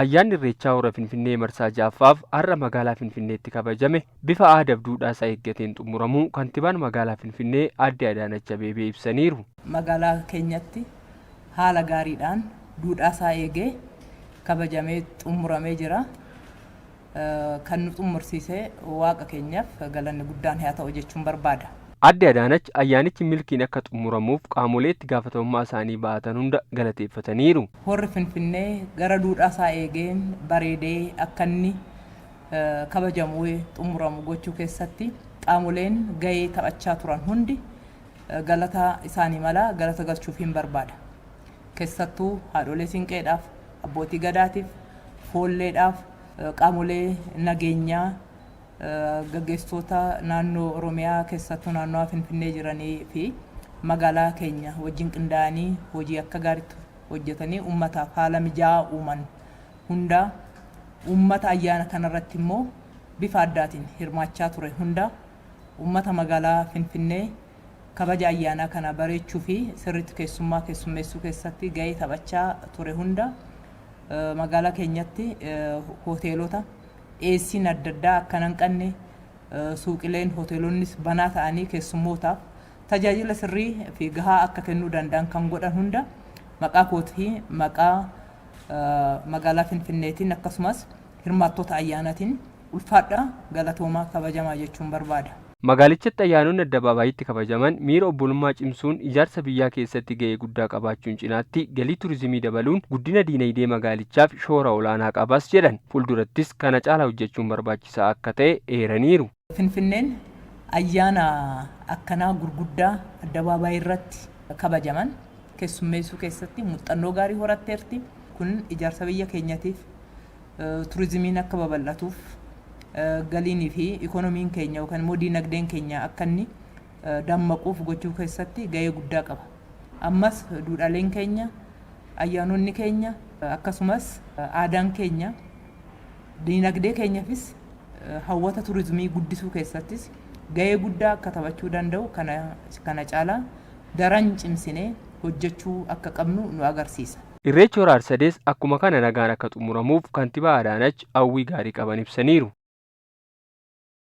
Ayyaanni Irreechaa Hora Finfinnee marsaa 6ffaaf har'a magaalaa Finfinneetti kabajame bifa aadaaf duudhaa isaa eeggateen xumuramuu Kantibaan Magaalaa Finfinnee Aadde Adaanach Abeebee ibsaniiru. Magaalaa keenyatti haala gaariidhaan duudhaa isaa eegee kabajamee xumuramee jira. Kan nu xummursiise Waaqa keenyaaf galanni guddaan haa ta'u jechuun barbaada. Aadde Adaanach ayyaanichi milkiin akka xumuramuuf qaamolee itti gaafatamummaa isaanii ba'atan hunda galateeffataniiru. Horri Finfinnee gara duudhaa isaa eegeen bareedee akka inni kabajamu xumuramu gochuu keessatti qaamoleen gahee taphachaa turan hundi galata isaanii mala galata galchuufiin barbaada. Keessattuu haadholee siinqeedhaaf, abbootii gadaatiif, foolleedhaaf, qaamolee nageenyaa, gaggeessitoota naannoo Oromiyaa keessattuu naannawaa Finfinnee jiranii fi magaalaa keenya wajjin qindaa'anii hojii akka gaariitti hojjetanii uummataaf haala mijaa'aa uuman hundaa, uummata ayyaana kanarratti immoo bifa addaatiin hirmaachaa ture hundaa, uummata magaalaa Finfinnee kabaja ayyaanaa kana bareechuu fi sirriitti keessummaa keessummeessuu keessatti gahee taphachaa ture hunda, magaalaa keenyatti hoteelota dhiyeessiin adda addaa akka hin hanqanne, suuqileen, hoteelonnis banaa ta'anii keessummootaaf tajaajila sirrii fi gahaa akka kennuu danda'an kan godhan hunda maqaa kootii, maqaa magaalaa Finfinneetiin akkasumas hirmaattota ayyaanaatiin ulfaadhaa, galatoomaa, kabajamaa jechuun barbaada. Magaalichatti ayyaanonni addabaabaayiitti kabajaman miira obbolummaa cimsuun ijaarsa biyyaa keessatti ga'ee guddaa qabaachuun cinaatti galii turizimii dabaluun guddina diinagdee magaalichaaf shoora olaanaa qabas jedhan. Fuuldurattis kana caalaa hojjechuun barbaachisaa akka ta'e eeraniiru. Finfinneen ayyaana akkanaa gurguddaa addabaabaayirratti kabajaman keessummeessuu keessatti muuxannoo gaarii horatteerti. Kun ijaarsa biyya keenyatiif, turizimiin akka babal'atuuf, galiinii fi ikoonomiin keenya yookaan immoo diinagdeen keenya akka inni dammaquuf gochuu keessatti gahee guddaa qaba. Ammas duudhaaleen keenya, ayyaanonni keenya akkasumas aadaan keenya diinagdee keenyafis hawwata turizimii guddisuu keessattis gahee guddaa akka taphachuu danda'u kana caalaa daran cimsinee hojjechuu akka qabnu nu agarsiisa. Irreechi Hora Harsadees akkuma kana nagaan akka xumuramuuf Kantibaa Adaanach hawwii gaarii qaban ibsaniiru.